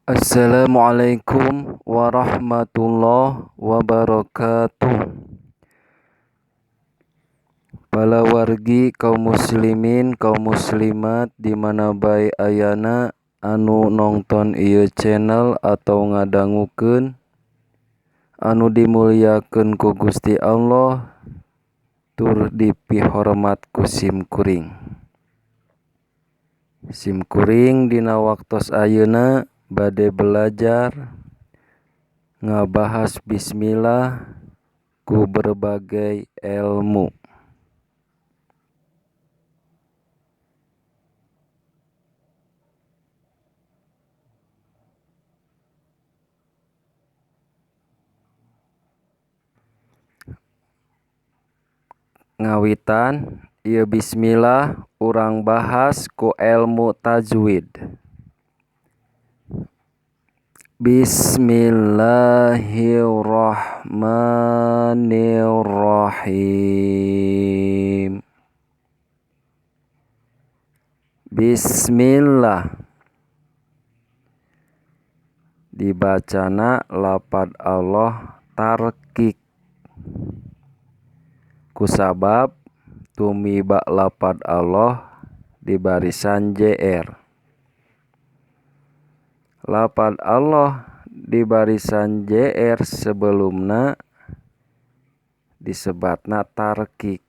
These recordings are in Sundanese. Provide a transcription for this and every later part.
Assalamualaikum warahmatullahi wabarakatuh. Palawargi kaum muslimin kaum muslimat di mana bae ayana anu nongton ieu channel atau ngadangukeun anu dimuliakeun ku Gusti Allah tur dipihormat ku sim kuring. Sim kuring dina waktos ayeuna bade belajar ngabahas bismillah ku berbagai ilmu. Ngawitan ieu bismillah urang bahas ku ilmu tajwid. Bismillahirrahmanirrahim. Bismillah dibacana lapad Allah tarkik kusabab tumiba lapad Allah di barisan JR. Lapad Allah di barisan JR sebelumna disebatna tarkik.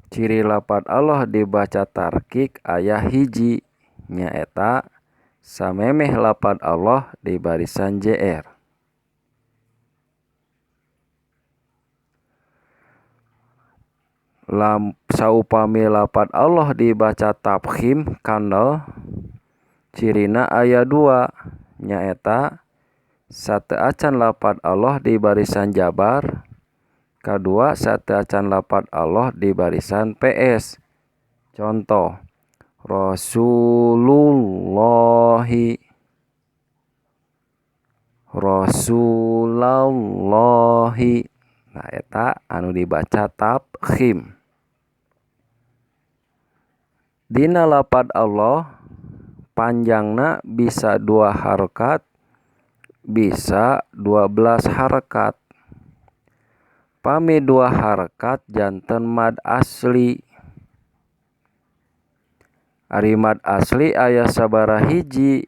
Ciri lapad Allah dibaca tarkik aya hiji nyaeta samemeh lapad Allah di barisan JR. Saupami lapad Allah dibaca tafkhim kandel cirina aya dua nyaeta sateuacan lapad Allah di barisan jabar, kadua sateuacan lapad Allah di barisan PS. Contoh Rasulullahi, Rasulallahi. Nah eta anu dibaca tafkhim. Dina lapad Allah panjangna bisa 2 harokat, bisa 12 harokat. Pami 2 harokat janten mad asli. Ari mad asli aya sabaraha hiji.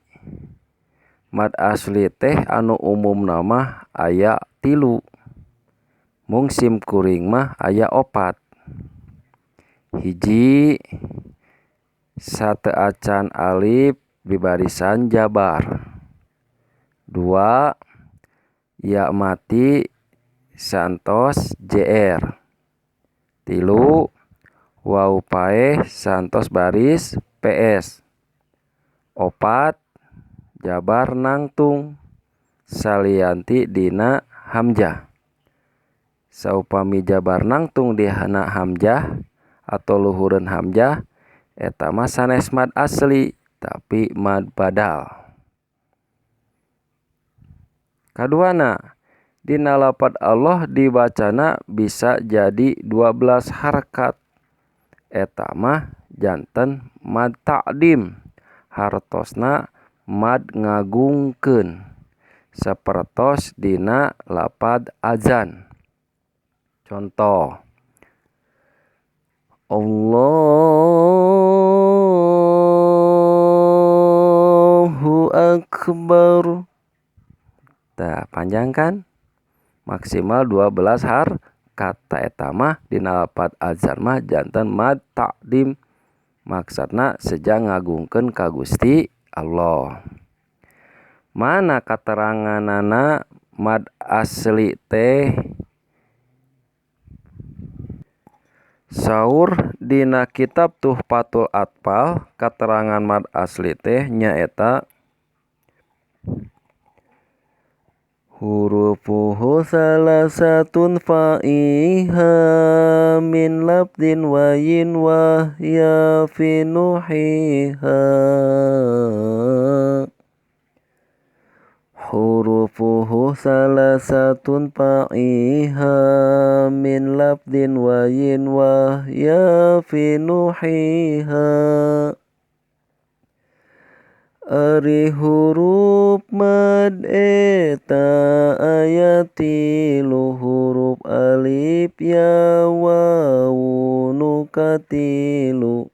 Mad asli teh anu umumna mah aya 3. Mung sim kuring mah aya 4. Hiji sateuacan alif di barisan jabar. 2 ya mati santos JR. 3 waw paeh santos baris PS. 4 jabar nangtung salianti dina hamzah. Saupami jabar nangtung dina hamzah atau luhureun hamzah eta mah sanes mad asli tapi mad badal. Kaduana dina lapad Allah dibacana bisa jadi 12 harakat. Eta mah janten mad ta'dim, hartosna mad ngagungkeun sapertos dina lapad azan. Contoh Allahu Akbar. Tah panjang kan? Maksimal 12 harkat. Eta mah dina lapad azan mah janten mad ta'dim, maksudna seja ngagungkeun ka Gusti Allah. Mana kateranganana mad asli teh? Saur dina kitab Tuhfatul Atfal katerangan mad asli teh nyaeta hurufuhu salasatun fa'iha min labdin wayin wahya fi nuhiha. Hurufuhu salasatun fa'iha min labdin wayin wahya fi nuhiha. Ari huruf mad eta aya tilu huruf alif ya wawu nu katilu.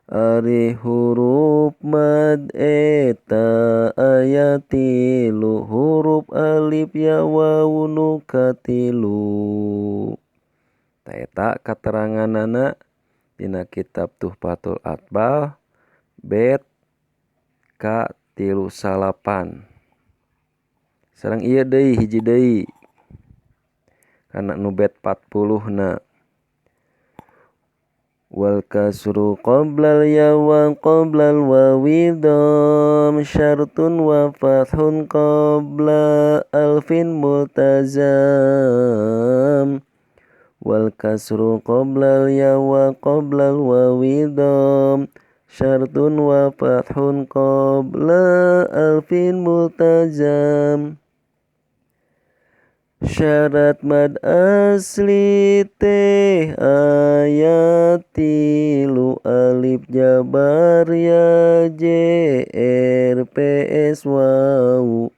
Ari huruf mad eta aya tilu huruf alif ya wawu nu katilu. Tah eta kateranganana dina kitab Tuhfatul Atfal bet ka 39. Sareng ieu deui hiji deui kana nu bet 40 na. Wal kasru qoblal ya wa qoblal wawi dham syartun wa fathun qabla alfin multazam. Wal kasru qoblal ya wa qoblal wawi dham syartun wa fathun qabla alfin multazam. Syarat mad asli teh aya tilu alif jabar ya j r p s wawu.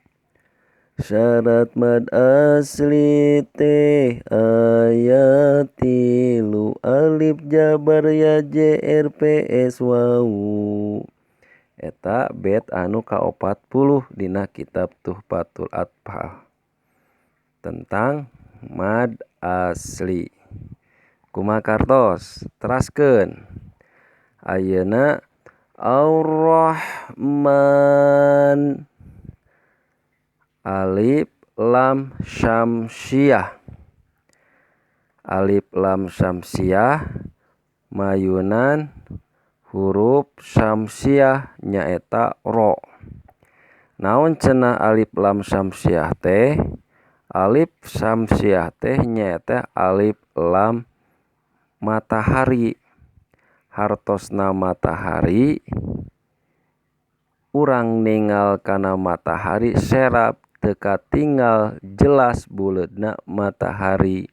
Syarat mad asli teh aya tilu alif jabar ya j r p s wawu. Eta bet anu ka-40 dina kitab Tuhfatul Atfal tentang mad asli. Kumaha kartos teraskeun ayeuna Ar-Rahman alif lam syamsiah. Alif lam syamsiah mayunan huruf syamsiah nyaeta ro. Naon cenah alif lam syamsiah teh? Alif syamsiah teh nyaeta alif lam matahari. Hartosna matahari urang ningal kana matahari serap teu katinggal jelas buleudna matahari.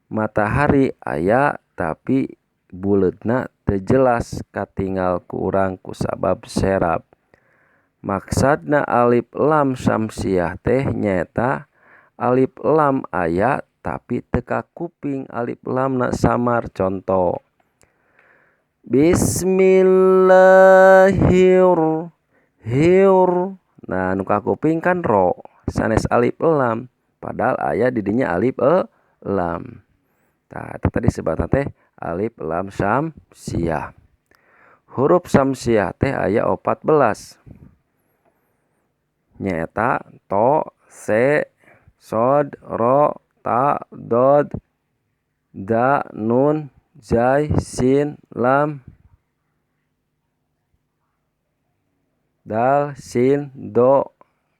Matahari aya tapi buleudna teu jelas katinggal ku urang kusabab serap. Maksudna alif lam syamsiah teh nyaeta alif lam aya tapi teu kakuping alif lamna samar. Contoh Bismillahir hir. Nah nu kakuping kan ro sanes alif lam, padahal aya di dinya alif lam. Tah eta tadi sebatna teh alif lam syamsiah. Huruf syamsiah teh aya 14. Nyaeta to, se, sod, ro, ta, dod, da, nun, zai, sin, lam, dal, sin, do.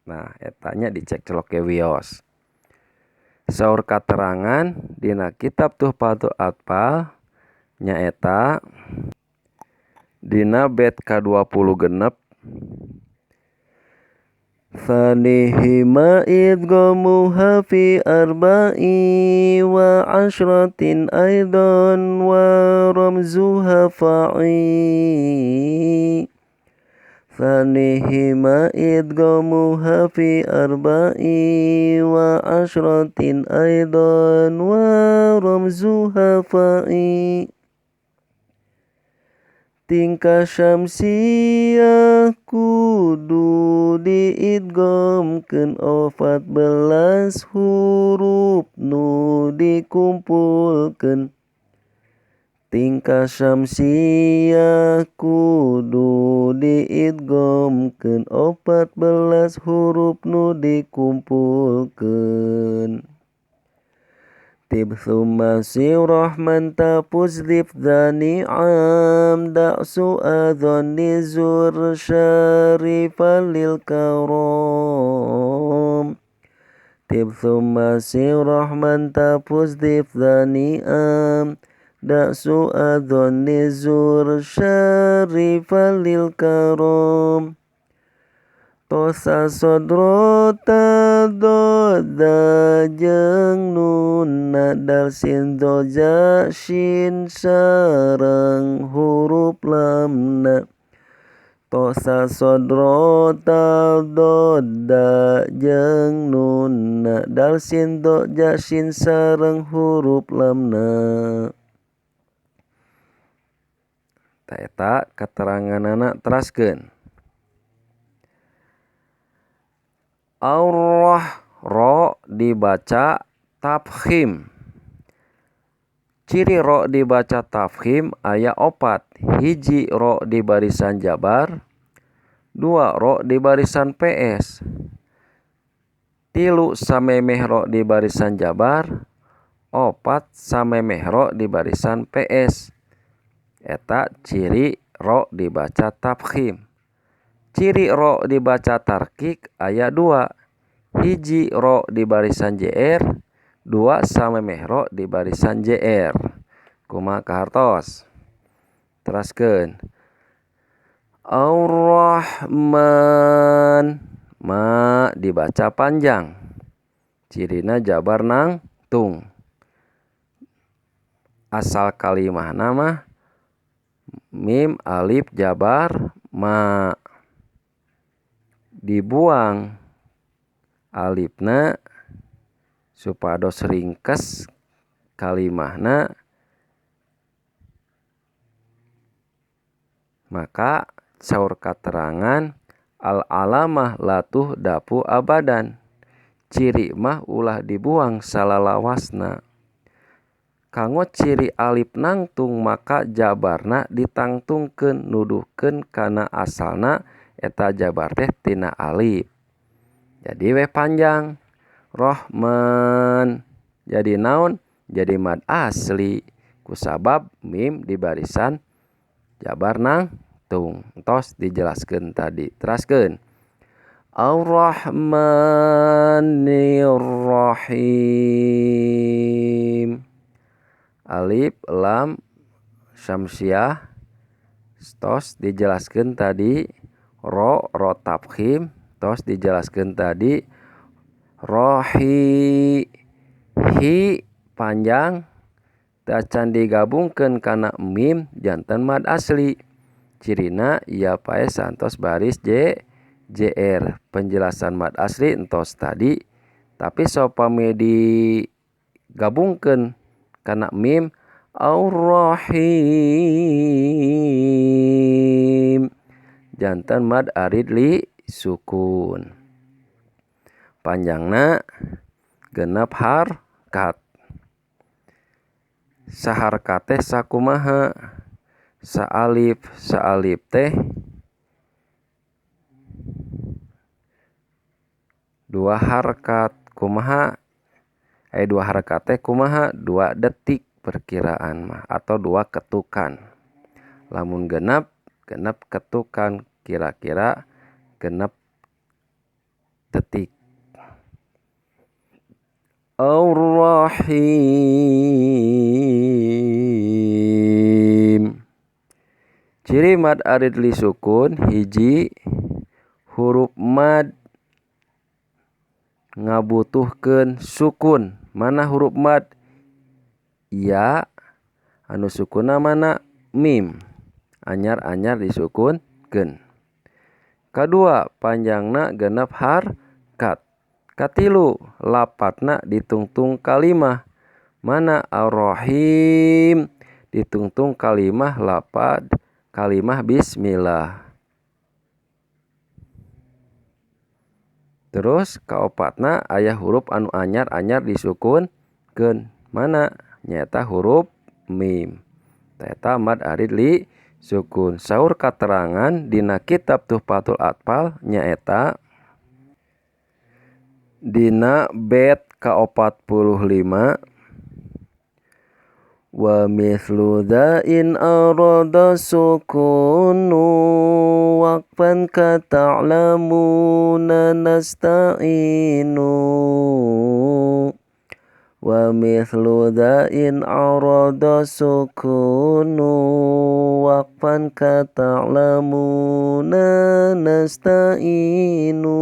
Nah etanya dicek celok ge wios. Saur katerangan dina kitab Tuhfatul Atfal nyaeta dina bet ka-26 Fanihima idghamuha fi arba'i wa ashratin aidan wa ramzuha fa'i. Fanihima idghamuha fi arba'i wa ashratin aidan wa ramzuha fa'i. Tingkah syamsiah kudu diidghamkeun 14 huruf nu dikumpulkeun. Tingkah syamsiah kudu diidghamkeun 14 huruf nu dikumpulkeun. Tib thumma si rahman tapuz dif dhani am da'su adhani zur syarifan lil karam. Tib thumma si rahman tapuz dif dhani am da'su adhani zur syarifan lil karam. Tosa sodrota doda jeung nun dal sin doja shin sareng huruf lamna. To sa sod ro ta do da jeung nunna dal sin do ja sin sareng huruf lamna. Ta eta kateranganana teraskeun. Aurrah ro dibaca tafkhim. Ciri ro dibaca tafkhim aya opat. Hiji ro di barisan jabar, dua ro di barisan PS, tilu samemeh ro di barisan jabar, opat samemeh ro di barisan PS. Eta ciri ro dibaca tafkhim. Ciri ro dibaca tarkik aya dua. Hiji ro di barisan JR, dua samemeh ro di barisan JR. Kumaha kahartos? Teraskeun. Ar-Rahman, ma dibaca panjang. Cirina jabar nangtung. Asal kalimahna mah mim alif jabar ma. Dibuang alifna supados ringkes kalimahna, maka saur katerangan al alamah latuh dapu abadan. Ciri mah ulah dibuang salalawasna. Kanggo ciri alif nangtung maka jabarna ditangtungkeun nuduhkeun kana asalna eta jabar teh tina alif. Jadi weh panjang. Rohman jadi naon? Jadi mad asli kusabab mim di barisan jabar nangtung. Tos dijelaskeun tadi. Teraskeun. Ar-Rahmanir-Rahim. Alif lam syamsiah tos dijelaskeun tadi. Ro ro tafkhim tos dijelaskeun tadi. Rohi hi panjang tacan digabungkeun kana mim janten mad asli. Cirina ieu pae santos baris J JR. Penjelasan mad asli entos tadi, tapi sopami digabungkeun kana mim Ar-Rahim janten mad arid li sukun. Panjangna genep harkat. Saharkat teh sakumaha? Saalif, saalif teh dua harkat kumaha? Dua harkat teh kumaha? 2 detik perkiraan mah atau 2 ketukan. Lamun genep, genep ketukan kira-kira genep detik. Ar-Rahim. Ciri mad arid li sukun hiji huruf mad ngabutuhkeun sukun. Mana huruf mad? Ya, anu sukunna mana? Mim. Anyar-anyar disukunkeun. Kadua panjangna genep harkat. Katilu lapatna ditungtung kalimah. Mana Ar-Rahim ditungtung kalimah lapad kalimah bismillah. Terus kaopatna aya huruf anu anyar-anyar disukunkeun. Mana? Nyaeta huruf mim. Eta mad arid li sukun. Saur katerangan dina kitab Tuhfatul Atfal nyaeta dina bet ka-45 wa mithlu da'in arada sukunu waqfan ka ta'lamuna nasta'inu wa mithlu da'in arada sukunu waqfan ka ta'lamuna nasta'inu.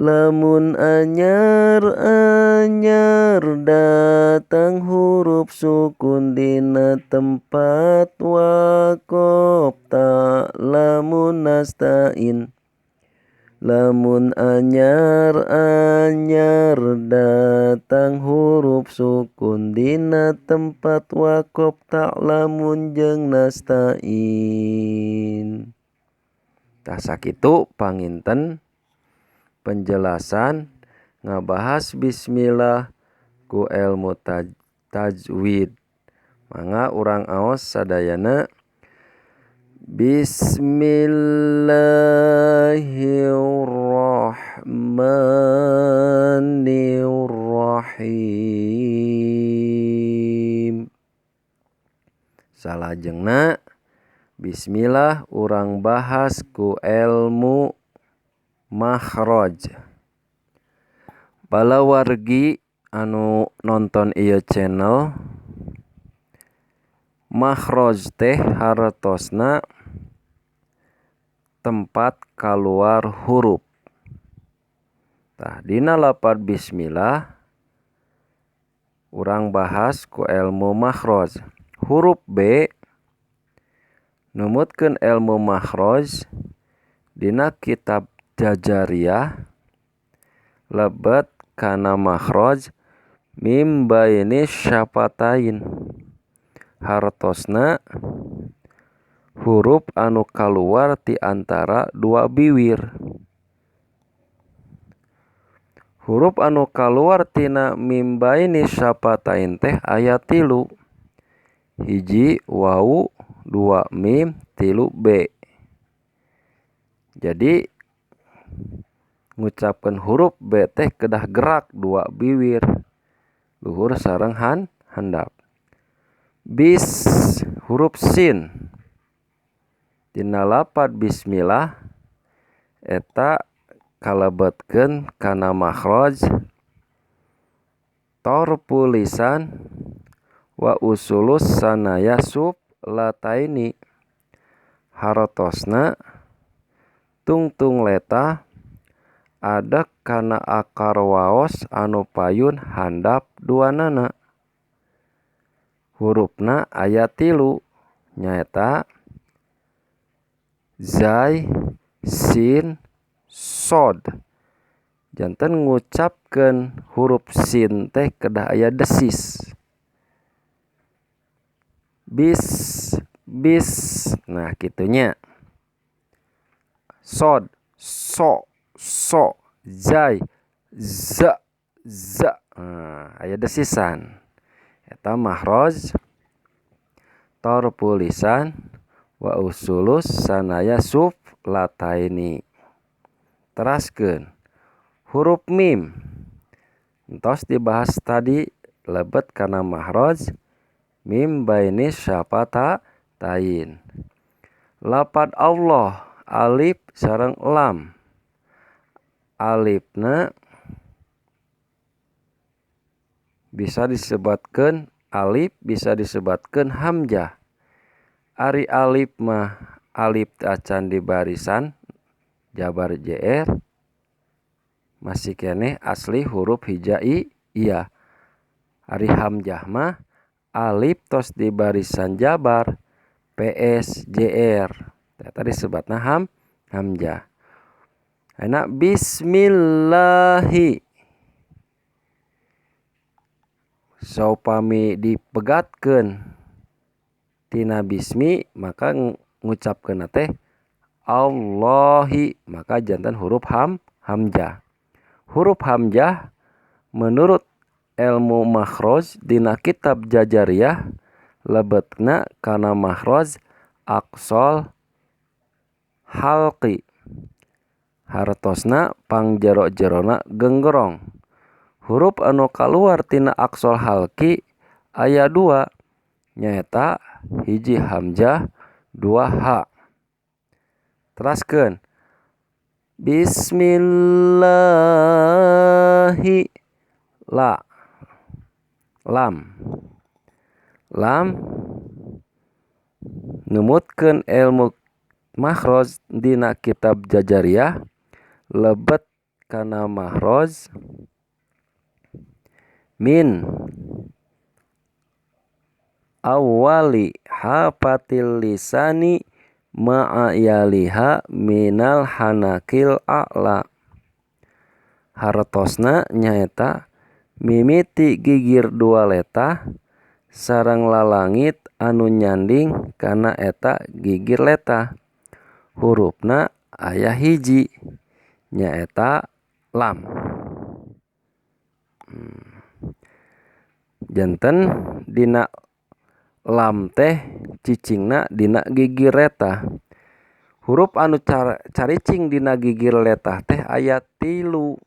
Lamun anyar-anyar datang huruf sukun dina tempat waqaf ta'lamun nasta'in. Lamun anyar-anyar datang huruf sukun dina tempat waqaf ta'lamun jeung nasta'in. Tah sakitu panginten penjelasan ngabahas bismillah ku ilmu tajwid. Mangga urang aos sadayana. Bismillahirrahmanirrahim. Salajengna bismillah urang bahas ku ilmu makhraj. Palawargi anu nonton ieu channel, makhraj teh hartosna tempat kaluar huruf. Tah dina lapad bismillah urang bahas ku ilmu makhraj. Huruf B numutkeun ilmu makhraj dina kitab Jajariyah lebet kana makhraj mim baini syafatain. Hartosna huruf anu kaluar ti antara dua biwir. Huruf anu kaluar tina mim baini syafatain teh aya 3. 1 wawu, 2 mim, 3 b. Jadi ngucapkeun huruf B teh kedah gerak dua biwir, luhur sareng handap. Bis huruf sin dina lapad bismillah eta kalebetkeun kana makhraj torfu lisan wa usulus sanaya suflataini. Hartosna tungtung leta ada kana akar waos anu payun handap duanana. Hurufna aya 3 nyaeta zai, sin, sod. Janten ngucapkeun huruf sin teh kedah aya desis. Bis, bis, nah kitunya. Sod, so, so, zai, za, za. Nah, aya desisan. Eta makhraj torfu lisan wa usulus sanaya suflataini. Teraskeun huruf mim entos dibahas tadi lebet kana makhraj mim baini syafatain. Lapad Allah alif sareng lam. Alifna bisa disebatkeun alif, bisa disebatkeun hamzah. Ari alif mah alif acan di barisan jabar jr masih keneh asli huruf hijaiyah. Ari hamzah mah alif tos di barisan jabar ps jr. Eta disebatna hamzah. Enak bismillahi. Saupami dipegatkeun tina bismi maka ngucapkeunna teh Allahi, maka janten huruf hamzah. Huruf hamzah menurut ilmu makhraj dina kitab Jajariyah lebetna kana makhraj aqsal halqi. Hartosna pangjero-jerona genggerong. Huruf anu kaluar tina aqsal halqi aya 2 nyaeta 1 hamzah, 2 ha. Teraskeun bismillahi la lam. Lam numutkeun ilmu makhraj dina kitab Jajariyah lebet kana mahroj min awwali hafatil lisani ma'a yaliha minal hanakil a'la. Hartosna nyaeta mimiti gigir dua letah sareng lalangit anu nyanding kana eta gigir letah. Hurufna aya hiji nyaeta lam. Janten dina lam teh cicingna dina gigir letah. Huruf anu caricing dina gigir letah teh aya 3.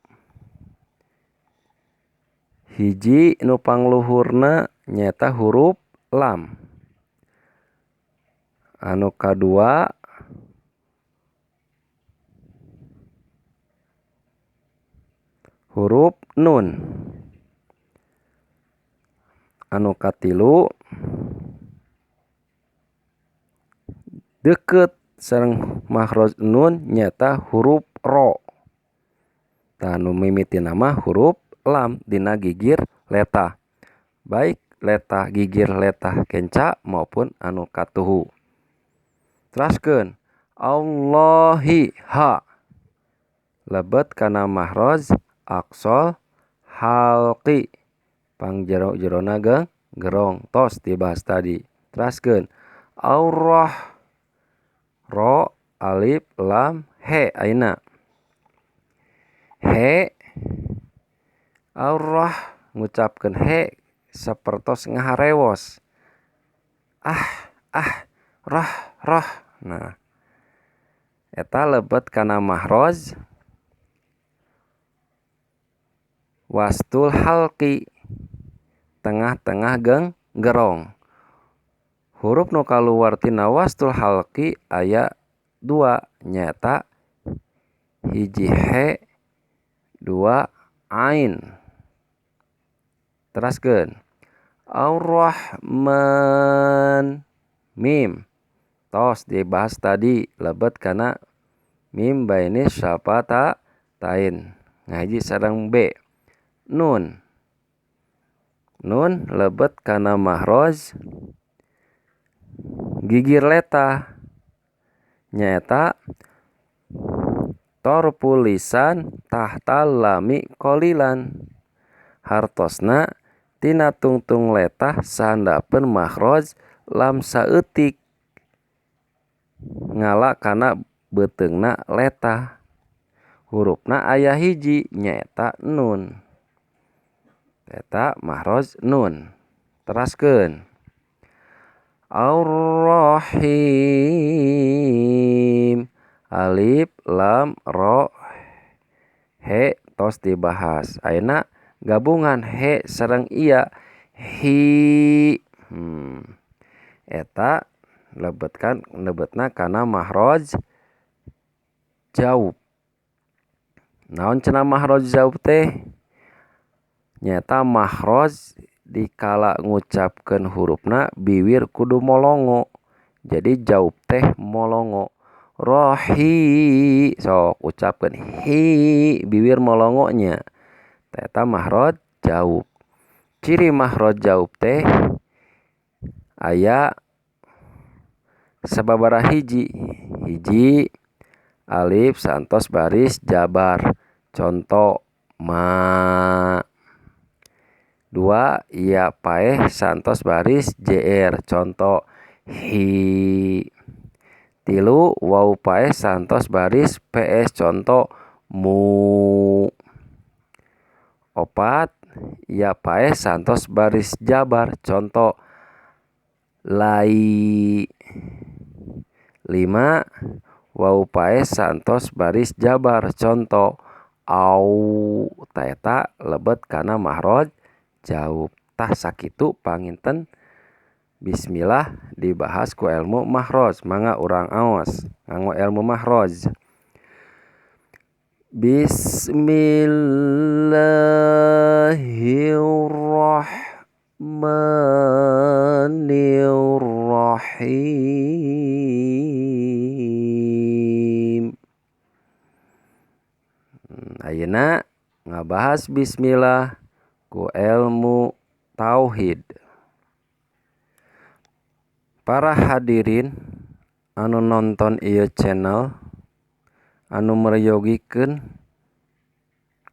Hiji nu pangluhurna nyaeta huruf lam. Anu kadua huruf nun. Anu katilu deukeut sareng makhraj nun nyaeta huruf ro. Tah nu mimitina mah huruf lam dina gigir letah. Baik letah gigir letah kenca maupun anu katuhu. Teraskeun Allahi ha lebet kana mahraj aqsal halqi pangjero-jerona gerong tos dibahas tadi. Teraskeun aurah ro alif lam he ayeuna he aurah ngucapkeun he sapertos ngaharewos ah ah roh roh. Nah eta lebet kana mahraj wastul halqi tengah-tengah gerong. Huruf nu kaluar tina wastul halqi aya 2 nyaeta hiji he 2 ain. Teraskeun Ar-Rahman mim tos dibahas tadi lebet kana mim baini syafata tain ngahiji sareng b. Nun nun lebet kana mahraj gigir letah nyaeta torful lisan tahtal lami qalilan. Hartosna tina tungtung letah sahandapeun makhraj lam saeutik ngala kana beuteungna letah. Hurufna aya hiji nyaeta nun. Eta makhraj nun. Teraskeun Ar-Rahim alif lam ro he tos dibahas. Ayeuna gabungan he sareng iya hi. Eta lebetkan lebetna kana mahraj jaub. Naon cenah mahraj jaub teh? Nyaeta mahraj dikala ngucapkeun hurufna biwir kudu molongo. Jadi jaub teh molongo. Rohi sok ucapkeun hi biwir molongonya. Eta mahraj jaub. Ciri mahraj jaub teh aya sababaraha hiji. Hiji alif santos baris jabar. Conto ma. 2 ya paeh santos baris jr. Conto hi. 3 waw paeh santos baris ps. Conto mu. 4 ya paeh santos baris jabar. Conto lai. 5 waw paeh santos baris jabar. Conto au. Eta lebet kana mahraj jaub. Tah sakitu panginten bismillah dibahas ku ilmu mahraj. Mangga urang aos nganggo ilmu mahraj. Bismillahirrahmanirrahim. Ayeuna ngabahas bismillah ku ilmu tauhid. Para hadirin anu nonton ieu channel, anu meryogikeun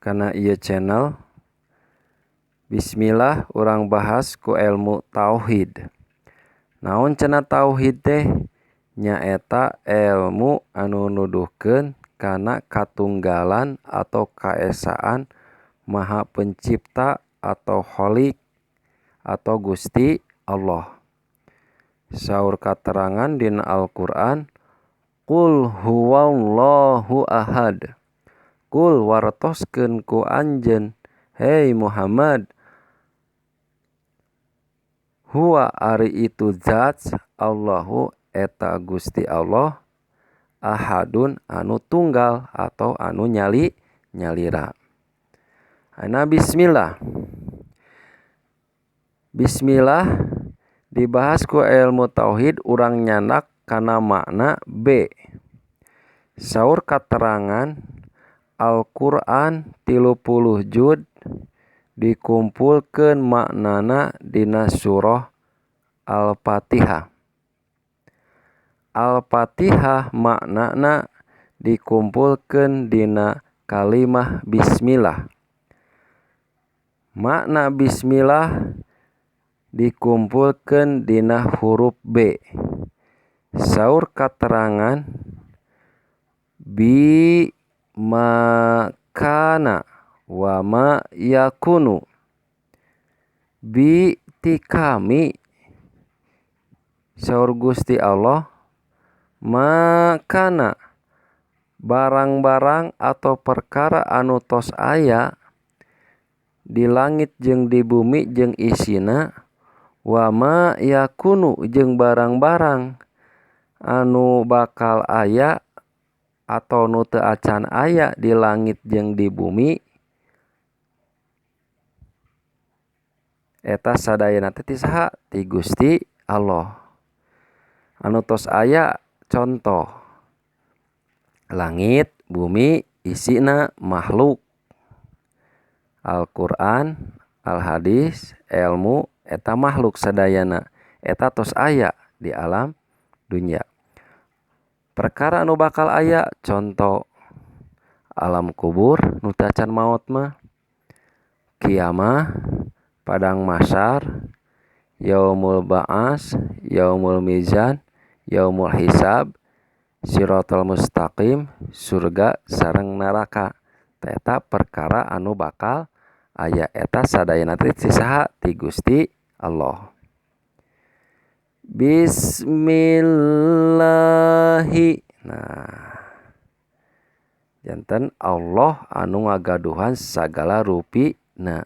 kana ieu channel, bismillah urang bahas ku ilmu tauhid. Naon cenah tauhid teh? Nyaeta ilmu anu nuduhkeun kana katunggalan atau kaesaan Maha Pencipta atau Khalik atau Gusti Allah. Saur katerangan dina Al-Qur'an, Qul huwallahu ahad. Qul wartoskeun ku anjeun, hei Muhammad, huwa ari itu zat Allahu eta Gusti Allah, ahadun anu tunggal atau anu nyalira. Ana bismillah. Bismillah dibahas ku ilmu tauhid urang nyandak kana makna B. Saur katerangan Al-Qur'an 30 juz dikumpulkeun maknana dina surah Al-Fatihah. Al-Fatihah maknana dikumpulkeun dina kalimah bismillah. Makna bismillah dikumpulkeun dina huruf B. Saur katerangan bi ma kana wa ma yakunu. Bi ti kami, saur Gusti Allah, makana barang-barang atau perkara anu tos aya di langit jeung di bumi jeung isina, wa ma yakunu jeung barang-barang anu bakal aya atau nu teu acan aya di langit jeung di bumi, eta sadayana teh ti saha? Ti Gusti Allah. Anu tos aya contoh langit, bumi, isina makhluk. Al-Qur'an, Al-Hadis, ilmu eta makhluk sadayana, eta tos aya di alam dunya. Perkara anu bakal aya contoh alam kubur nu teu acan maot mah, kiamah, padang mahsyar, yaumul ba'as, yaumul mizan, yaumul hisab, siratal mustaqim, surga sareng neraka. Eta perkara anu bakal aya, eta sadayana teh ti saha? Ti Gusti Allah. Bismillahi. Nah, janten Allah anu ngagaduhan sagala rupina.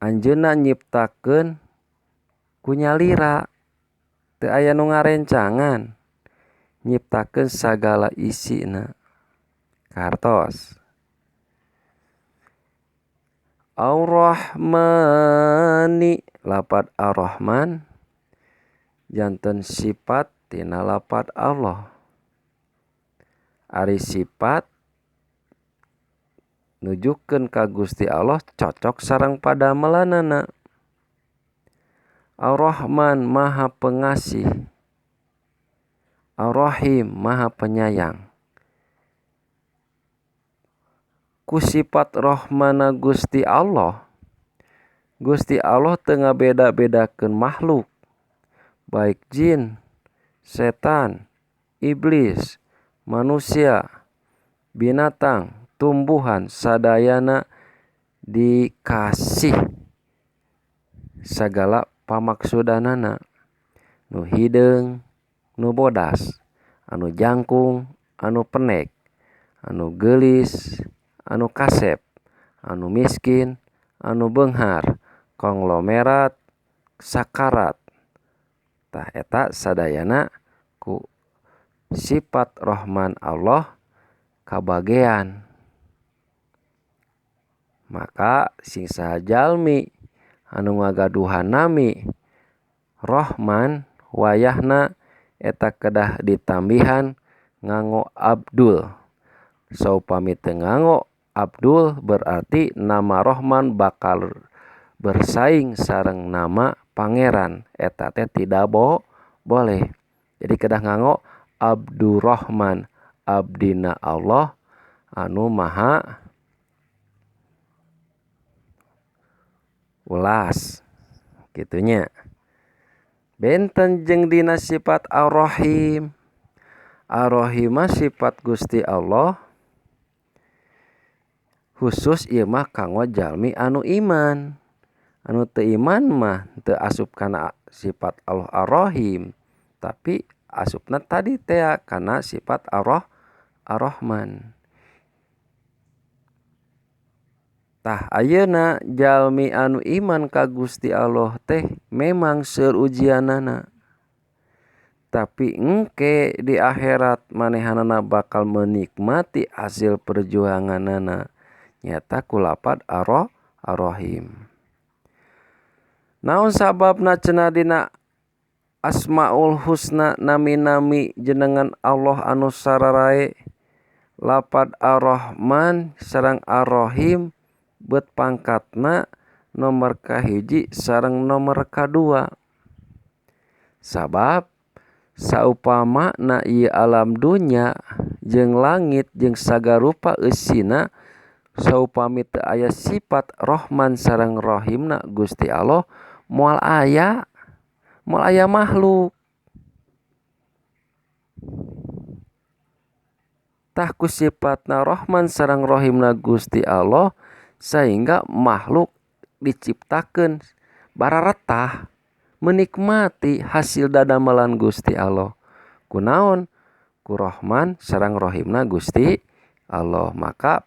Anjeunna nyiptakeun ku nyalira, teu aya nu ngarencangan, nyiptakeun sagala isina. Kartos. Ar-Rahmani, lapad Ar-Rahman janten sifat tina lapad Allah. Ari sifat nujukeun ka Gusti Allah cocok sareng padamelanana. Ar-Rahman Maha Pengasih, Ar-Rahim Maha Penyayang. Ku sifat Rahmana Gusti Allah, Gusti Allah teu ngabeda-bedakeun makhluk, baik jin, setan, iblis, manusia, binatang, tumbuhan, sadayana dikasih sagala pamaksudanana. Nu hideung, nu bodas, anu jangkung, anu penek, anu geulis, anu kasep, anu miskin, anu beunghar, konglomerat, sakarat. Tah eta sadayana ku sifat Rahman Allah kabagean. Maka sing saha jalmi anu ngagaduhan nami Rahman wayahna eta kedah ditambihan nganggo Abdul. Saupami teu nganggo Abdul berarti nama Rahman bakal bersaing sareng nama Pangeran, eta teh tidak boleh. Jadi kedah nganggo Abdurrahman, abdina Allah anu maha welas kitunya. Benten jeung dina sifat Ar-Rahim. Ar-Rahim mah sifat Gusti Allah khusus ieu mah kanggo jalmi anu iman. Anu teu iman mah teu asup kana sifat Allah Ar-Rahim, tapi asupna tadi teh kana sifat Ar-Rahman. Tah ayeuna jalmi anu iman ka Gusti Allah teh memang seueur ujianana. Tapi engke di akhirat manehanana bakal menikmati hasil perjuanganana nyata ku lapad Ar-Rahim. Naon sababna cenah dina Asmaul Husna nami-nami jenengan Allah anu sararae lapad Ar-Rahman sareng Ar-Rahim bet pangkatna nomor kahiji sareng nomor kadua. Sabab saupama na ieu alam dunya jeung langit jeung sagarupa eusina saupami teu aya sifat Rahman sareng Rahimna Gusti Allah moal aya makhluk. Tah ku sifatna Rahman sareng Rahimna Gusti Allah sehingga makhluk diciptakeun bararetah menikmati hasil dadamelan Gusti Allah. Kunaon? Ku Rahman sareng Rahimna Gusti Allah. Maka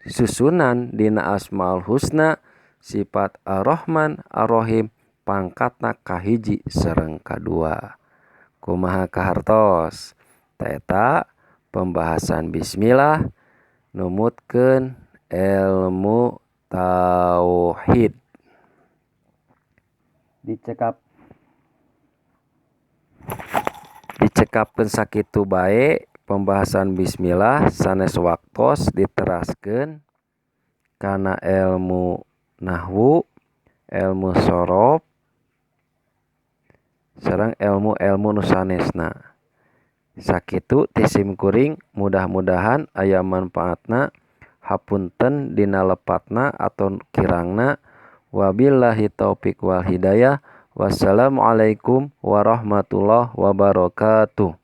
susunan dina Asmaul Husna sifat Ar-Rahman Ar-Rahim pangkatna kahiji sareng kadua. Kumaha kahartos? Eta pembahasan bismillah numutkeun ilmu tauhid. Dicekapkeun sakitu bae pembahasan bismillah sanes waktos diteraskeun kana ilmu nahwu, ilmu sorof, sareng ilmu-ilmu nu sanesna. Sakitu ti sim kuring, mudah-mudahan aya manfaatna. Hapunten dina lepatna atau kirangna. Wabillahi taufik wal hidayah. Wassalamualaikum warahmatullahi wabarakatuh.